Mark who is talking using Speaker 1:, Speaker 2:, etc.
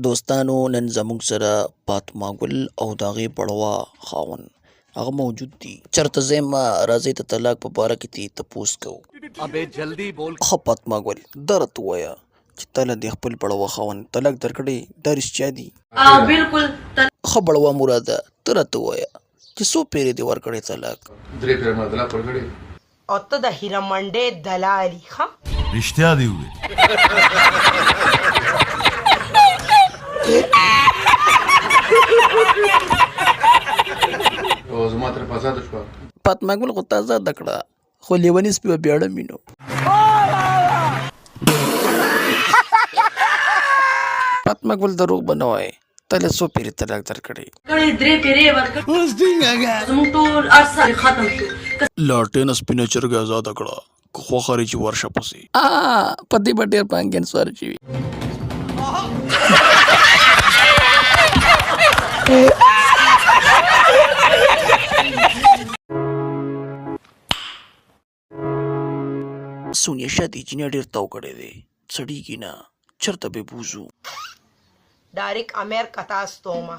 Speaker 1: دوستانو نن زموږ سره فاطمه ګل او د هغې بړوا خاوند هغه موجود دي. چرته ځې مه راځئ د طلاق په باره کې ترې تپوس کوو.
Speaker 2: ابې جلدي بول.
Speaker 1: ښه فاطمه ګل دا راته ووایه چې تا له دې خپل بړوا خاوند طلاق درکړی دا رښتیا دي؟
Speaker 3: او بالکل.
Speaker 1: ښه بړوا مراده ته راته ووایه چې څو پېرې دې ورکړی طلاق؟
Speaker 4: درې پېرې ما طلاق ورکړی.
Speaker 3: او ته د هیره منډې دلال یې ښه.
Speaker 5: رښتیا دی وویل.
Speaker 4: او زما طرف ازاده شوه.
Speaker 1: فاطمه ګل خو تا ازاده کړه خو لیوني سپي به بیا ړم وي نو. فاطمه ګل دروغ به نه وایې تا له څو پیرې طلاق درکړی؟
Speaker 3: کړی درې پیرې ورکړ زموږ ټول ارڅ ختم شو.
Speaker 1: لاټېنه سپینه چرګه ازاده کړه که خوښه دې چې ورشه پسې. په دې به ډېر پانګین سوار شي. سونیا شاه دې جینۍ ډېر تاو کړی دی، سړېږي نه، چېرته به یې بوځو؟
Speaker 3: ډایرک امریکا ته استومه.